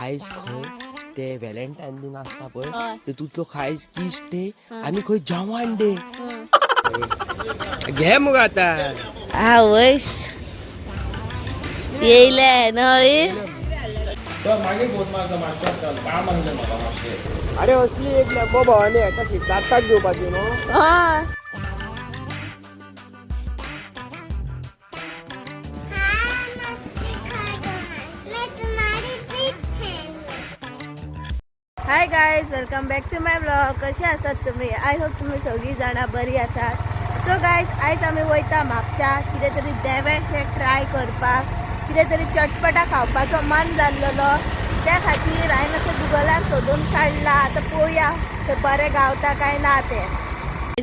आयज खंय ते व्हॅलेंटायन बीन आसता पळय, हय. तितूंतलो खायज किस डे आनी खंय जवान डे. घे मुगो आतां. आवयस, येयले न्हय. मागीर फोन मारता मातशें, काम आसलें म्हाका मातशें. अरे, असली एक लॅम्बो भवानी हेका सिद्धार्थाक दिवपाची न्हू. हय. हाँ, मस्ती कर, मैं तुम्हारी बिग फैन हूँ. Hi guys, welcome back to my vlog. कशे आसात तुम्ही? I hope तुम्ही सगळी जाणां बरी आसात. सो गायज, आयज आमी वयता म्हापशा कितें तरी देवेशें ट्राय करपाक. कितें तरी चटपटा खावपाचो मन जाल्लेलो, त्या खातीर हांवें मातशें गुगलार सोदून काडला. आतां पळोवया ते बरें गावता काय ना तें.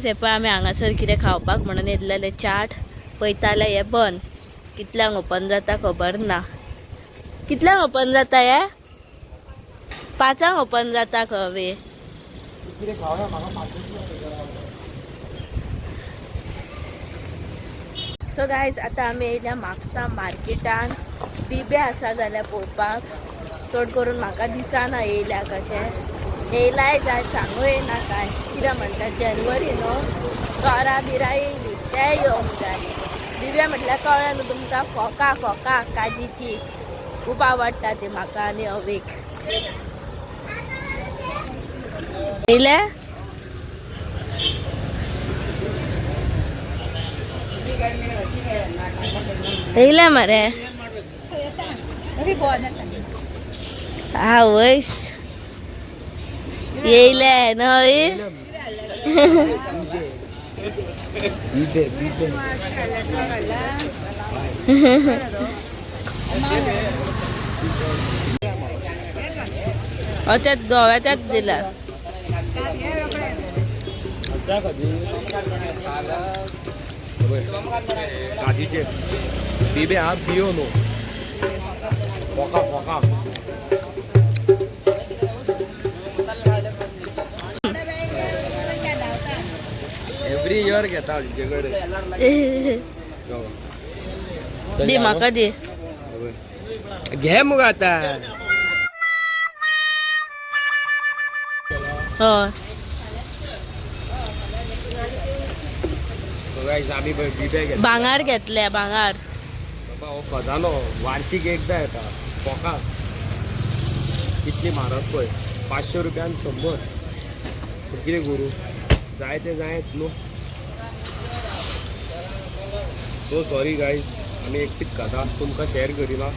हे पळय, आमी हांगासर कितें खावपाक म्हणून येयल्लेले. चाट पळयताले. हे बंद. कितल्यांक ओपन जाता खबर ना. कितल्यांक ओपन जाता हे? 5ांक ओपन जाता खंय. कितें खावया, म्हाका. सो गायज, आतां आमी येयल्या म्हापसा मार्केटान. बिबे आसा जाल्यार पळोवपाक. चड करून म्हाका दिसना येयल्या कशें. येयलाय जाय, सांगू येना काय. कितें म्हणटा, जनवरी न्हू, तोरां बिरां येयली, तेय येवंक जाय. बिबे म्हटल्यार कळ्ळें न्हू तुमकां? फोका, फोका काजीची. खूब आवडटा ती म्हाका आनी अवेक. येयले. येयले मरे. आवयस, येयले न्हय. बिबे, बिबे. त्यात गोव्याच्याच दिला. काजीचे बिबे हा, बियो न्हू, फोका फोका. एवरी इयर घेता तुजे कडेन. दी म्हाका, दी. घे मुगो आतां. हय. आमी पळय बिबे घेतले. भांगार घेतले, भांगार. बाबा, हो खजानो वार्षिक एकदा येता. फोका कितली म्हारग पळय, 500 रुपयान 100. पूण कितें करूं, जाय ते जायत न्हू. सो सॉरी गायज, आमी एकटीच खाता, तुमकां शेअर करिना.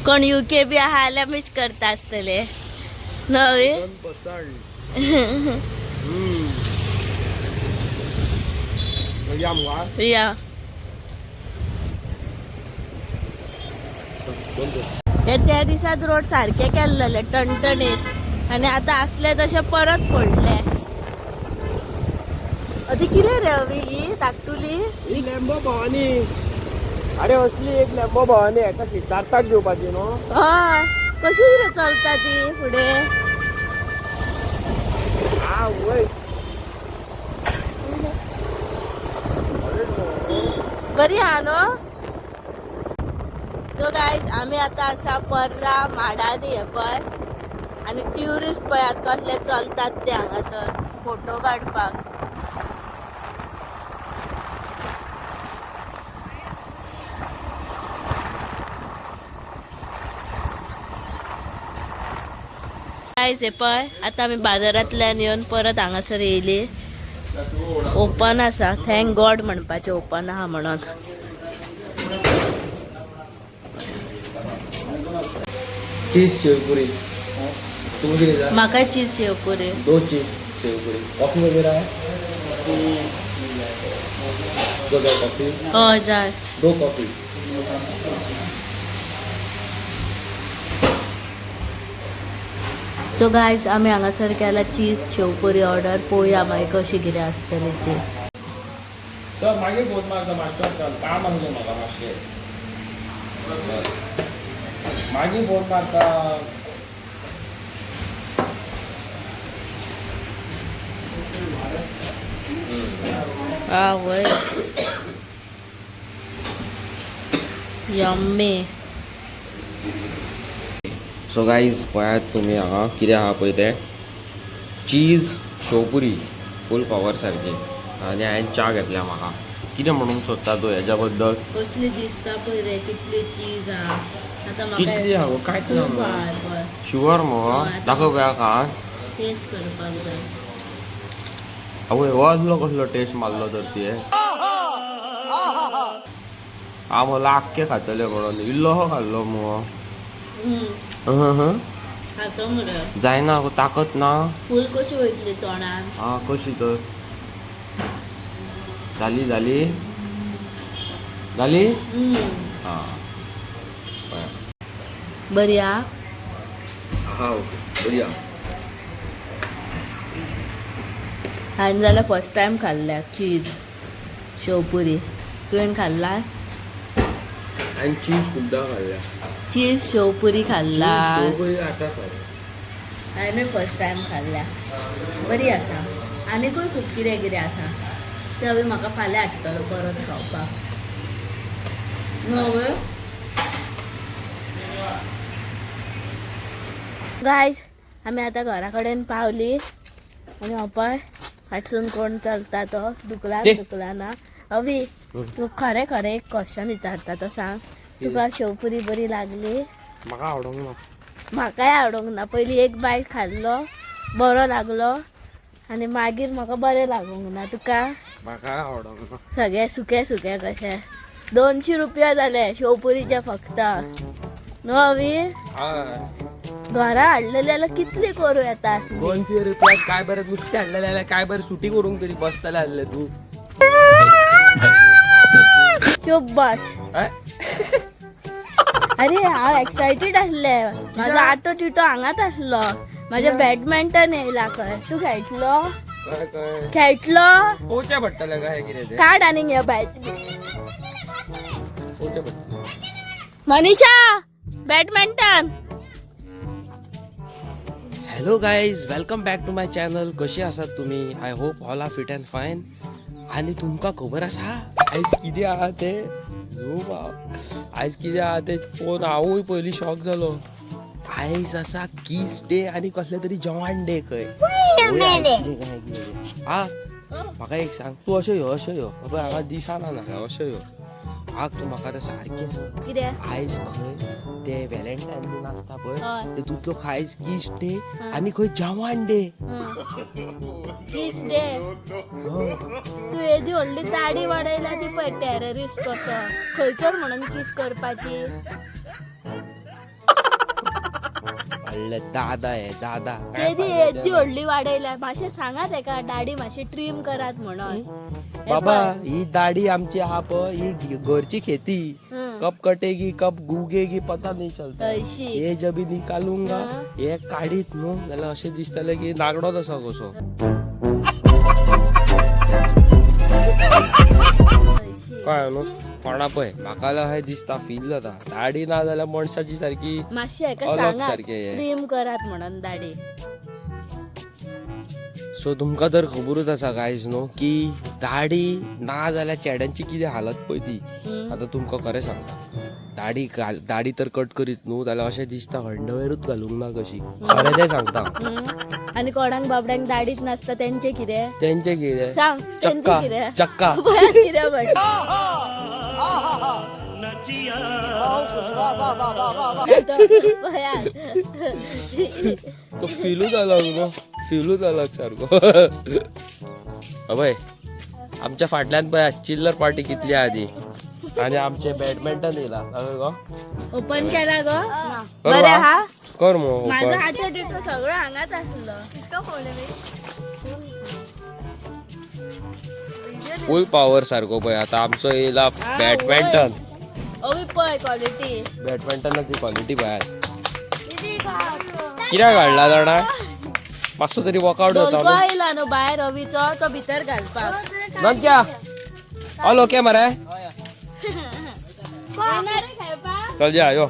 कोण युके बी आहा जाल्यार मिस करता आसतले न्हय. 2%. या मुगो. या. दोन दोन. हे त्या दिसात रोड सारके केल्लेले टणटणीत आनी आतां असले तशे परत फोडले. ती कितें रे अवी, ही धाकटुली? ही लॅम्बो भवानी. अरे, असली एक लॅम्बो भवानी हेका सिद्धार्थाक दिवपाची न्हू. हय, कशी रे चलता ती फुडें. आवय. बरी आहा न्हू. सो गायज, आमी आतां आसा पर्रा माडांनी. हे पळय, आनी ट्युरिस्ट पळयात कसले चलतात ते हांगासर फोटो काडपाक. गायज, हे पळय, आतां आमी बाजारांतल्यान येवन परत हांगासर येयली. ओपन आसा. Thank God म्हणपाचें, ओपन आहा म्हणून. चीज शेवपुरी, तुमकां कितें जाय? म्हाका चीज शेवपुरी. दो चीज शेवपुरी. कॉफी वगैरह है? दो दो कॉफी. हय, जाय. दो कॉफी. सो गायज, आमी हांगासर केला चीज शेवपुरी ऑर्डर. पळोवया मागीर कशी कितें आसतली ती. तर मागीर फोन मारता मातशें, काम आसलें म्हाका मातशें. मागीर फोन मारता. आवय, यम्मी. सो गायज पळयात तुमी हांगा कितें आहा पळय तें चीज शेवपुरी फूल पावर सारकी. आनी हांवें च्या घेतल्या. म्हाका कितें म्हणूंक सोदता तूं हेज्या बद्दल? कसली दिसता पळय रे, कितली चीज आहा. आतां कितली आहा गो? कांयच ना खूब मगो. आहा पळय. शुअर मगो? हय. दाखोव पळया खावन. टेस्ट करपाक जाय. आवय, हो असलो कसलो टेस्ट मारलो तर तुवें? हांव म्हणलो आख्खे खातले म्हणून, इल्लोसो खाल्लो मुगो. हम्म. खातो मरे. जायना गो, ताकत ना. फूल कशी वयतली तोंडान? आं, कशी तर जाली जाली जाली. हम्म. आं, पळया. बरी आहा. आहा, ओके, बरी आहा. हांवें जाल्यार फर्स्ट टायम खाल्ल्या चीज शेवपुरी. तुवें खाल्ला? हांवें चीज खुबदां खाल्ल्या. चीज शेवपुरी खाल्ला? शेवपुरी आतां खाल्ल्या. हांवें फर्स्ट टायम खाल्ल्या. बरी आसा. आनीकूय खूब कितें कितें आसा तें अभी म्हाका फाल्यां हाडटलो परत खावपाक. न्हय गायज, आमी आतां घरा कडेन पावली आनी हो पळय फाटसून कोण चलता तो दुकला. ते. दुकला ना. अवी, तूं खरें खरें एक क्वेश्चन विचारता तो सांग, तुका शेवपुरी बरी लागली? म्हाका आवडोंक ना. म्हाकाय आवडूंक ना. पयली एक बायट खाल्लो, बरो लागलो आनी मागीर म्हाका बरें लागूंक ना. तुका? म्हाका आवडोंक ना. सगळे सुके सुके कशे. 200 रुपया जाले शेवपुरीचे फक्त. न्हू अवी? हय. घरा हाडलेले जाल्यार कितली करूं येता आसली. 200 रुपया काय बरें नुस्तें हाडलेलें जाल्यार काय बरें सुटी करूंक तरी बसतलें आसलें तूं. चूप बस. हय? अरे, हांव एक्सायटेड आसलें. म्हाजो आटो टिटो हांगाच आसलो. म्हाजें बॅडमिंटन येयला खंय. तूं खेळटलो? काय काय? खेळटलो? पोवचें पडटलें काय कितें तें. काड आनीक हे बॅट. पोवचें पडटलें. मनीषा, badminton. Hello guys, welcome back to my channel. कशी आसात तुमी? I hope all are fit and fine. आनी तुमकां खबर आसा आयज कितें आहा तें? झूम आहा. आयज कितें आहा तें पळोवन हांवूय पयलीं शॉक जालो. आयज आसा कीस डे आनी कसले तरी जवान डे खंय. आ, म्हाका एक सांग तूं, अशें यो, अशें यो. पळय हांगा दिसना नाका, अशें यो. आग, तूं म्हाका आतां सारकें कितें? आयज खंय ते व्हॅलेंटायन बीन आसता पळय, हय. तेतूंतलो आयज कीस डे आनी खंय जवान डे. किस डे? तू येदी व्हडली दाडी वाडयल्या ती पळय, टेररिस्ट कसो. खंयसर म्हणून किस करपाची? व्हडले दादा हे दादा काय तेदी फायदो येदी तें? व्हडली वाडयल्या. मातशें सांगा तेका दाडी मातशी ट्रीम करात म्हणून. हे बाबा, पळय. ही दाढी आमची आहा पळय, ही घरची खेती. हम्म. कब कटेगी कब गुगेगी पता नहीं चलता. हयशी. हे जबी निकालूंगा, हे काडीत न्हू जाल्यार अशें दिसतलें की नागडोच आसा कसो. हयशी. कळ्ळें न्हू? कोणा पळय म्हाका जाल्यार अशें दिसता, फील जाता, दाढी ना जाल्यार मनशाची सारकी मातशें हेका अलग सांगात सारकें हें. ट्रीम करात म्हणून दाडी. सो तुमकां तर खबरूच आसा गायज न्हू की दाढी ना जाल्यार चेड्यांची कितें हालत पळय ती. हम्म. आतां तुमकां खरें सांगता, दाढी घाल, दाढी तर कट करीत न्हू जाल्यार अशें दिसता हंडवेरूच घालूंक ना कशी. खरें तें सांगता. हम्म. आनी कोणाक बाबड्यांक दाडीच नासता तेंचे कितें? तेंचें कितें? सांग, तेंचे चक्का. कितें? चक्का. पळयात कितें म्हणटा. पळयात. तो फिलूच अलग न्हू, फिलूच अलग सारको. अभय, आमच्या फाटल्यान पळय चिल्लर पार्टी कितली आहा ती. आनी आमचें बॅडमिंटन येयला गो. ओपन केला गो? कर बरें वा. हा. कर मग माझो open. आटो टिटो सगळो हांगाच आसलो. फूल पावर सारको. पळय आतां आमचो येयला बॅडमिंटन. अवी पळय क्वॉलिटी. बॅडमिंटनाची क्वॉलिटी पळयात. कित्याक हाडला जाणा? मातसो तरी वर्कआउट जाता डोलको न्हू. येयला न्हू भायर अवीचो, तो भितर घालपाक. नंक्या, ऑल ओके मरे? येयला रे खेळपाक? चल या यो.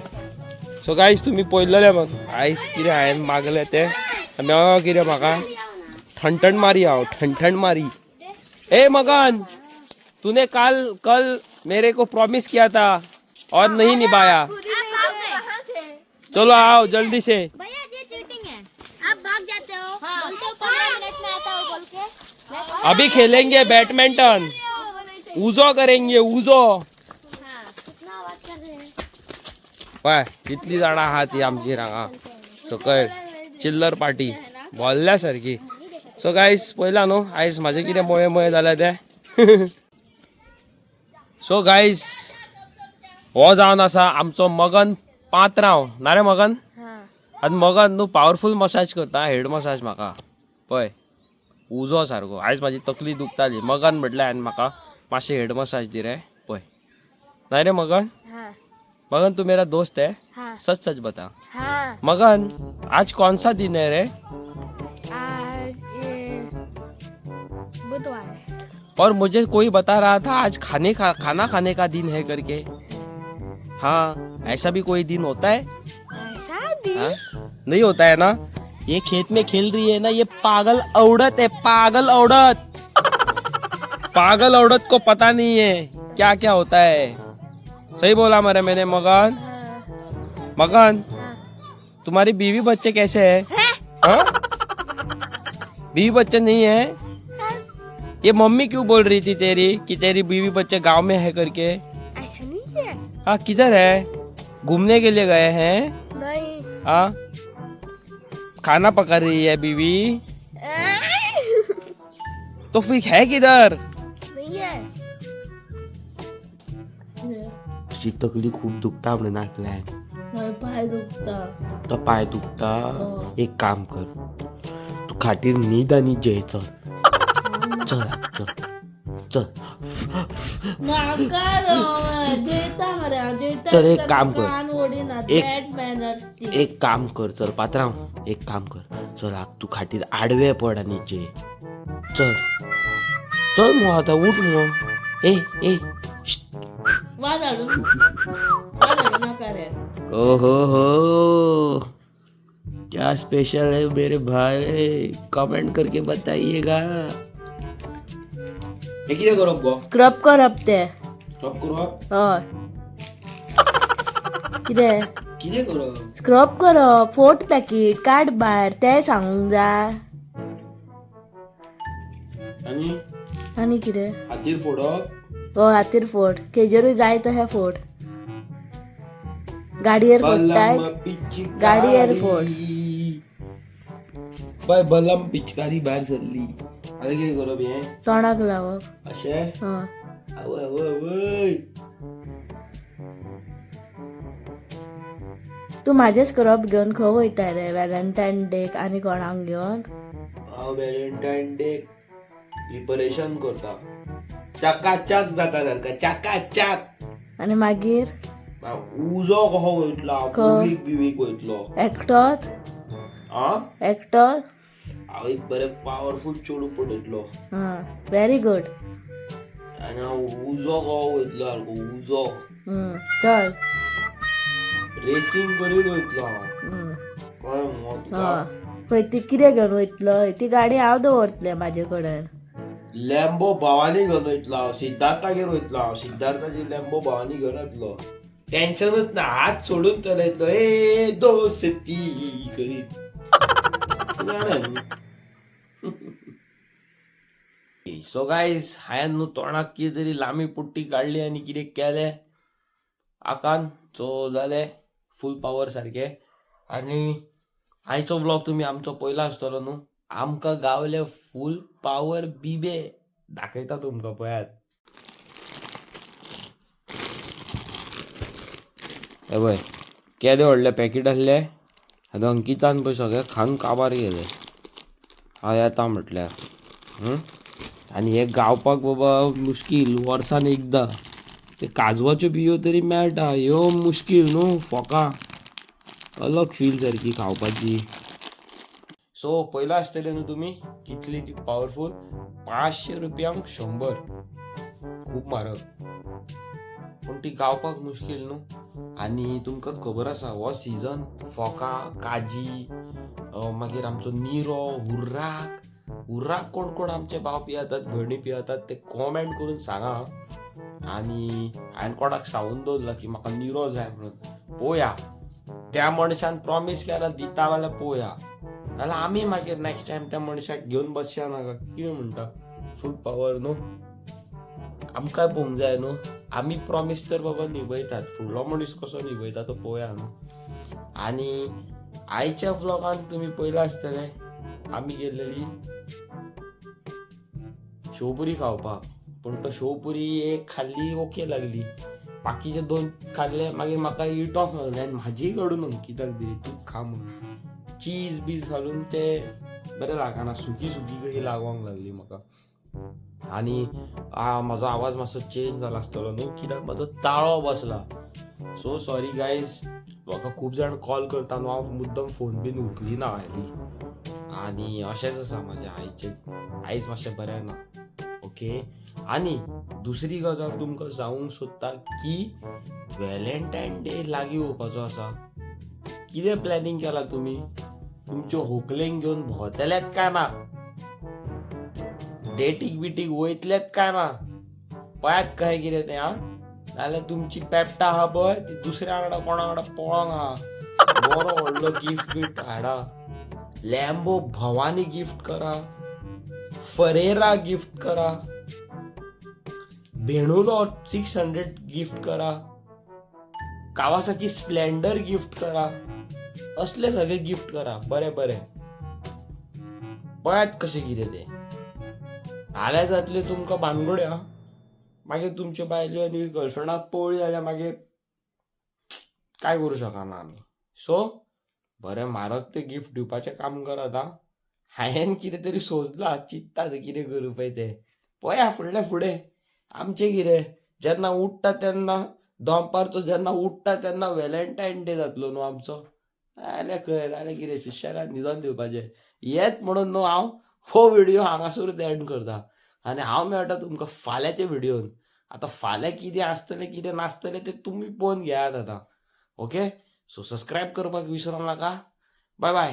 सो गायज, तुमी पळयल्लेले मग आयज कितें हांवें मागलें तें मेळ्ळो कितें म्हाका. ठणठण मारी हांव, ठणठण मारी. ए मगन, तूने काल कल मेरे को प्रॉमिस किया था और नहीं निभाया. चलो आओ जल्दी से। भैया, ये चीटिंग है। आप भाग जाते हो, बोलते हो 15 मिनट में आता हो बोल के। अभी खेलेंगे बैडमिंटन, उजो करेंगे उजो। कितना आवाज कर रहे हैं। पाय, कितली जाणां आहा ती आमची हांगा सकयल चिल्लर पार्टी बोल्ल्या सारकी। सो गायज, पयला न्हू आयज म्हाजें कितें मोये मोये जालें तें। सो गायज, हो जावन आसा आमचो मगन पात्रांव, ना रे मगन? आनी मगन न्हू पावरफूल मसाज करता, हेड मसाज म्हाका। पळय, उजो सारको। आयज म्हाजी तकली दुखताली, मगन म्हटल्यार हांवें म्हाका मातशें हेड मसाज दी रे। पळय, नाही रे मगन? हाँ। मगन, तू मेरा दोस्त है? हाँ। सच सच बता। हाँ। मगन, आज कौन सा दिन है रे? आज ये बुधवार है। और मुझे कोई बता रहा था आज खाने का, खाना खाने का दिन है करके। हाँ, ऐसा भी कोई दिन होता है? ऐसा दिन? हाँ? नहीं होता है ना। ये खेत में खेल रही है ना, ये पागल औरत है, पागल औरत। पागल औरत को पता नहीं है क्या क्या होता है। सही बोला मरे मैंने मगन? हाँ। मगन। हाँ। तुम्हारी बीवी बच्चे कैसे है? हाँ? बीवी बच्चे नहीं है? ये मम्मी क्यों बोल रही थी तेरी कि तेरी बीवी बच्चे गांव में है करके? ऐसा नहीं है। हाँ, किधर है? घूमने के लिए गए हैं? नहीं। हाँ, खाना पका रही है बीवी? तो फिर है किधर? नहीं है। तुझी तकली खूप दुखता म्हणून ऐकलंय। मागीर पांय दुखता। तो पाय दुखता? एक काम कर, तू खाटीर न्हीद आनी जेय। चल चल चल चल। नाका रे, जेयता मरे हांव जेयता। चल, एक काम कर. कान ओडिना। बॅड मॅनर्स ती। एक काम कर, चल पात्रांव, एक काम कर, चल आग तू खाटीर आडवे पड आनी जे। चल चल मो, आतां उठ मो, ए ए श्श्ट. वाज हाडून, वाज हाडूं नाका रे। ओ हो हो, क्या स्पेशल है मेरे भाई? कमेंट करके बताइएगा। हे कितें करप गो? स्क्रब करप ते। स्क्रब करप? हय, कितें? कितें करप? स्क्रब करप, फोट पॅकेट काड भायर, तें सांगूंक जाय। आनी? आनी कितें? हातीर फोडप? हय, हातीर फोड, खेजेरूय जाय तशें फोड, गाडयेर फोडटाय। गाडयेर फोड। बाय, बलम पिचकारी भायर सरली। आतां कितें करप हें? तोंडाक लावप। अशें? हय। आवय आवय आवय! तूं म्हाजें स्क्रब घेवन खंय वयता रे व्हॅलेंटायन डेक आनी कोणाक घेवन? हांव व्हॅलेंटायन डे प्रिपरेशन करता, चकाचक जाता सारका चकाचक। आनी मागीर? उजो कसो वयतलो हांव? खंय? मुवीक बिवीक वयतलो। एकटोच? आ? एकटोच? हांव एक बरें पावरफूल चेडूं पटयतलो। हां, व्हेरी गुड। आनी हांव उजो कसो वयतलो, सारको उजो। चल। रेसींग करीत वयतलो हांव। कळ्ळें मुगो तुका? हय, खंय ती कितें घेवन वयतलो? ती गाडी हांव दवरतलें म्हाजे कडेन। लॅम्बो भवानी घेवन वयतलो हांव, सिद्धार्थागेर वयतलो हांव, सिद्धार्थाची लॅम्बो भवानी घेवन वयतलो। टेन्शनूच ना, हात सोडून चलयतलो, ए दोस्ती करीत। तूं जाणा न्हू। सो गायज, हांवें न्हू तोंडाक कितें तरी लांबी पुट्टी काडली आनी कितें केलें आकान। सो जालें फूल पावर सारकें। आनी आयचो व्लॉग तुमी आमचो पयला आसतलो न्हू, आमकां गावले फूल पावर बिबे। दाखयता तुमकां, पळयात। हे पळय, केदें व्हडलें पॅकेट आसलें। आतां अंकितान पळय सगळें खावन काबार केलें, हांव येता म्हटल्यार। आनी हे गावपाक बाबा मुश्कील, वर्सान एकदां ते काजवाच्यो बियो तरी मेळटा, ह्यो मुश्कील न्हू। फोकां अलग फील सारकी खावपाची। सो पयला आसतलें न्हू तुमी कितली ती पावरफूल। 500 रुपयांक 100, खूब म्हारग, पूण ती गावपाक मुश्कील न्हू। आनी तुमकां खबर आसा, हो सिजन फोकां, काजी, मागीर आमचो निरो, हुर्राक। हुर्राक कोण कोण आमचे भाव पियेतात, भयणी पियेतात ते कॉमेंट करून सांगा। आनी हांवें कोणाक सांगून दवरलां की म्हाका निरो जाय म्हणून, पळोवया। त्या मनशान प्रॉमीस केला दिता जाल्यार पळोवया, नाल्यार आमी मागीर नॅक्स्ट टायम त्या मनशाक घेवन बसया नाका. कितें म्हणटा? फूल पावर न्हू, आमकांय पळोवंक जाय न्हू. आमी प्रॉमीस तर बाबा निभयतात, फुडलो मनीस कसो निभयता तो पळोवया न्हू. आनी आयच्या व्लॉगान तुमी पळयलां आसतलें, आमी गेल्लेली शेवपुरी खावपाक. पूण तो शेवपुरी एक खाल्ली, ओके लागली. बाकीचे दोन खाल्ले, मागीर म्हाका इटोंक लागले आनी म्हाजी कडून अंकिताक दिली, तूं खा म्हणून. चीज बीज घालून ते बरें लागना, सुकी सुकी कशी लागोंक लागली म्हाका. आनी म्हाजो आवाज मातसो चेंज जाला आसतलो न्हू, कित्याक म्हाजो ताळो बसला. सो सॉरी गायज, म्हाका खूब जाण कॉल करता न्हू, हांव मुद्दम फोन बीन उखलिना हाली. आनी अशेंच आसा म्हाजें आयचें, आयज मातशें बरें ना. ओके, आनी दुसरी गजाल तुमकां सांगूंक सोदता की व्हॅलेंटायन डे लागीं येवपाचो आसा. कितें प्लॅनिंग केलां तुमी? तुमच्यो होकलेंक घेवन भोंवतलेत काय ना? डेटीक बिटीक वयतलेत काय ना? पळयात कशें कितें तें. आं, नाल्यार तुमची पेपटा आहा पळय, ती दुसऱ्या वांगडा कोणा वांगडा पळोंक आहा. बरो व्हडलो गिफ्ट बीट हाडा, लॅम्बो भवानी गिफ्ट करा, फरेरा गिफ्ट करा, भेणुलो 600 गिफ्ट करा, कावासाकी स्प्लेंडर गिफ्ट करा, असले सगळे गिफ्ट करा. बरें बरें पळयात कशें कितें तें. नाल्यार जातले तुमकां बानगड्यो. आं, मागीर तुमच्यो बायल्यो आनी गर्लफ्रेंडाक पळयली जाल्यार मागीर काय करूं शकना आमी. सो बरें म्हारग तें गिफ्ट दिवपाचें काम करात. आं, हांवें कितें तरी सोदलां, चिंत्ता कितें करूं पळय तें. पळया फुडलें फुडें आमचें कितें. जेन्ना उठ्ठा तेन्ना, दनपारचो जेन्ना उठ्ठा तेन्ना व्हॅलेंटायन डे जातलो न्हू आमचो. जाल्यार खंय, नाल्यार कितें सुशेगाद न्हिदोन दिवपाचें येत म्हणून न्हू. हांव हो व्हिडियो हांगासर एंड करता आनी हांव मेळटा तुमकां फाल्यांच्या व्हिडियोन. आतां फाल्यां कितें आसतलें, कितें नासतलें तें तुमी पळोवन घेयात आतां. ओके, सो सबस्क्रायब करपाक विसरों नाका. बाय बाय.